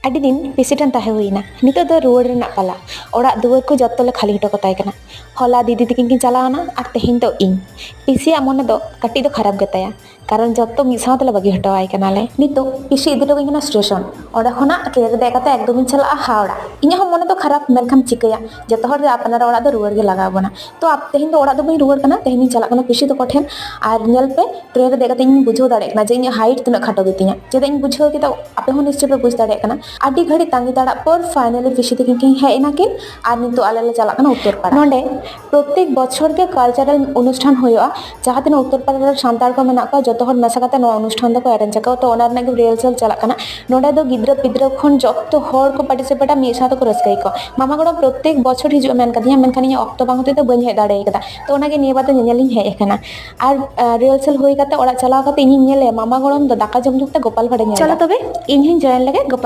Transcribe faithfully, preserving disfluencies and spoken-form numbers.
ᱟᱹᱰᱤ ᱫᱤᱱ ᱯᱤᱥᱤ ᱴᱷᱮᱱ ᱛᱟᱦᱮᱸ ᱦᱩᱭᱱᱟ᱾ ᱱᱤᱛᱚᱜ ᱫᱚ ᱨᱩᱣᱟᱹᱲ ᱨᱮᱱᱟᱜ ᱯᱟᱞᱟ᱾ ᱚᱲᱟᱜ ᱫᱩᱣᱟᱹᱨ ᱠᱚ ᱡᱚᱛᱚ ᱞᱮ ᱠᱷᱟᱹᱞᱤ ᱦᱚᱴᱚ ᱠᱟᱛᱟᱭ ᱠᱟᱱᱟ᱾ ᱦᱚᱞᱟ ᱫᱤᱫᱤ ᱛᱟᱹᱠᱤᱱ ᱠᱤᱱ ᱪᱟᱞᱟᱣᱱᱟ ᱟᱨ ᱛᱮᱦᱮᱧ ᱫᱚ ᱤᱧ᱾ ᱯᱤᱥᱤᱭᱟᱜ ᱢᱚᱱᱮ ᱫᱚ ᱠᱟᱹᱴᱤᱡ ᱫᱚ ᱠᱷᱟᱨᱟᱯ ᱜᱮᱛᱟᱭᱟ, ᱠᱟᱨᱚᱱ ᱡᱚᱛᱚ ᱢᱤᱫ ᱥᱟᱶ ᱛᱮᱞᱮ ᱵᱟᱹᱜᱤ ᱦᱚᱴᱚ ᱟᱭ ᱠᱟᱱᱟᱞᱮ᱾ ᱱᱤᱛᱚᱜ ᱯᱤᱥᱤ ᱤᱫᱤ ᱦᱚᱴᱚ ᱠᱟᱹᱧ ᱠᱟᱱᱟ ᱥᱴᱮᱥᱚᱱ᱾ ᱚᱸᱰᱮ ᱠᱷᱚᱱᱟᱜ ᱴᱨᱮᱱ ᱨᱮ ᱫᱮᱡ ᱠᱟᱛᱮ ᱮᱠᱫᱚᱢᱤᱧ ᱪᱟᱞᱟᱜᱼᱟ ᱦᱟᱣᱲᱟ᱾ ᱤᱧᱟᱹᱜ ᱦᱚᱸ ᱢᱚᱱᱮ ᱫᱚ ᱠᱷᱟᱨᱟᱯ, ᱢᱮᱱᱠᱷᱟᱱ ᱪᱤᱠᱟᱹᱭᱟ, ᱡᱚᱛᱚ ᱦᱚᱲ ᱜᱮ ᱟᱯᱱᱟᱨᱟᱜ ᱚᱲᱟᱜ ᱫᱚ ᱨᱩᱣᱟᱹᱲ ᱜᱮ ᱞᱟᱜᱟᱣ ᱵᱚᱱᱟ᱾ ᱛᱚ ᱟᱯ-, ᱛᱮᱦᱮᱧ ᱫᱚ ᱚᱲᱟᱜ ᱫᱚ ᱵᱟᱹᱧ ᱨᱩᱣᱟᱹᱲ ᱠᱟᱱᱟ, ᱛᱮᱦᱮᱧ ᱤᱧ ᱪᱟᱞᱟᱜ ᱠᱟᱱᱟ ᱯᱤᱥᱤ ᱛᱟᱠᱚ ᱴᱷᱮᱱ᱾ ᱟᱨ ᱧᱮᱞ ᱯᱮ, ᱴᱨᱮᱱ ᱨᱮ ᱫᱮᱡ ᱠᱟᱛᱮ ᱤᱧ ᱵᱩᱡᱷᱟᱹᱣ ᱫᱟᱲᱮᱭᱟᱜ ᱠᱟᱱᱟ ᱡᱮ ᱤᱧᱟᱹᱜ ᱦᱟᱭᱤᱴ ᱛᱤᱱᱟᱹᱜ ᱠᱷᱟᱴᱚ ᱜᱮᱛᱤᱧᱟ᱾ ᱪᱮᱫᱟᱜ ᱤᱧ ᱵᱩᱡᱷᱟᱹᱣ ᱠᱮᱫᱟ, ᱟᱯᱮ ᱦᱚᱸ ᱱᱤᱥᱪᱚᱭ ᱯᱮ ᱵᱩᱡᱽ ᱫᱟᱲᱮᱭᱟᱜ ᱠᱟᱱᱟ᱾ ᱟᱹᱰᱤ ᱜᱷᱟᱹᱲᱤᱡ ᱛᱟᱺᱜᱤ ᱛᱟᱲᱟᱜ ᱯᱚᱨ finally ᱯᱤᱥᱤ ᱛᱟᱹᱠᱤᱱ ᱠᱤᱱ ᱦᱮᱡ ᱮᱱᱟ ᱠᱤᱱ, ᱟᱨ ᱱᱤᱛᱚᱜ ᱟᱞᱮ ᱞᱮ ᱪᱟᱞᱟᱜ ᱠᱟᱱᱟ ᱩᱛᱛᱚᱨ ᱯᱟᱲᱟ᱾ ᱱᱚᱰᱮ ᱯᱨᱚᱛᱮᱠ ᱵᱚᱪᱷᱚᱨ ᱜᱮ ᱠᱟᱞᱪᱟᱨᱟᱞ ᱚᱱᱩᱥᱴᱷᱟᱱ ᱦᱩᱭᱩᱜᱼᱟ᱾ ᱡᱟᱦᱟᱸ ᱛᱤᱱᱟᱹᱜ ᱩᱛᱛᱚᱨ ᱯᱟᱲᱟ ᱨᱮ ᱥᱟᱱᱛᱟᱲ ᱠᱚ ᱢᱮᱱᱟᱜ ᱠᱚᱣᱟ, ᱡᱚᱛᱚ ᱦᱚᱲ ᱢᱮᱥᱟ ᱠᱟᱛᱮ ᱱᱚᱣᱟ ᱚᱱᱩᱥᱴᱷᱟᱱ ᱫᱚᱠᱚ arrange ᱟᱠᱟᱫᱟ᱾ ᱛᱚ ᱚᱱᱟ ᱨᱮᱱᱟᱜ ᱜᱮ ᱨᱤᱦᱟᱨᱥᱟᱞ ᱪᱟᱞᱟᱜ ᱠᱟᱱᱟ᱾ ᱱᱚᱰᱮ ᱫᱚ ᱜᱤᱫᱽᱨᱟᱹ ᱯᱤᱫᱽᱨᱟᱹ ᱠᱷᱚᱱ ᱡᱚᱛᱚ ᱦᱚᱲ ᱠᱚ ᱯᱟᱨᱴᱤᱥᱤᱯᱮᱴᱟ, ᱢᱤᱫ ᱥᱟᱶ ᱛᱮᱠᱚ ᱨᱟᱹᱥᱠᱟᱹᱭᱟᱠᱚ᱾ ᱢᱟᱢᱟ ᱜᱚᱲᱚᱢ ᱯᱨᱚᱛᱮᱠ ᱵᱚᱪᱷᱚᱨ ᱦᱤᱡᱩᱜᱼᱟ ᱢᱮᱱ ᱠᱟᱫᱤᱧᱟ, ᱢᱮᱱᱠᱷᱟᱱ ᱤᱧᱟᱹᱜ ᱚᱠᱛᱚ ᱵᱟᱝ ᱦᱚᱛᱮᱡ ᱛᱮ ᱵᱟᱹᱧ ᱦᱮᱡ ᱫᱟᱲᱮ ᱠᱟᱫᱟ᱾ ᱛᱚ ᱚᱱᱟᱜᱮ ᱱᱤᱭᱟᱹ ᱵᱟᱨ ᱫᱚ ᱧᱮᱧᱮᱞᱤᱧ ᱦᱮᱡ ᱟᱠᱟᱱᱟ᱾ ᱟᱨ ᱨᱤᱦᱟᱨᱥᱟᱞ ᱦᱩᱭ ᱠᱟᱛᱮ ᱚᱲᱟᱜ ᱪᱟᱞᱟᱣ ᱠᱟᱛᱮ ᱤᱧᱤᱧ ᱧᱮᱞᱮᱭᱟ ᱢᱟᱢᱟ ᱜᱚᱲᱚᱢ ᱫᱚ ᱫᱟᱠᱟ ᱡᱚᱢ ᱡᱚᱢ ᱛᱮ ᱜᱳᱯᱟᱞ ᱵᱷᱟᱸᱲᱮ ᱧᱮᱞ᱾ ᱪᱚᱞᱚ ᱛᱚᱵᱮ, ᱤᱧ ᱦᱚᱸᱧ join ᱞᱮᱜᱮ ᱜᱳᱯᱟᱞ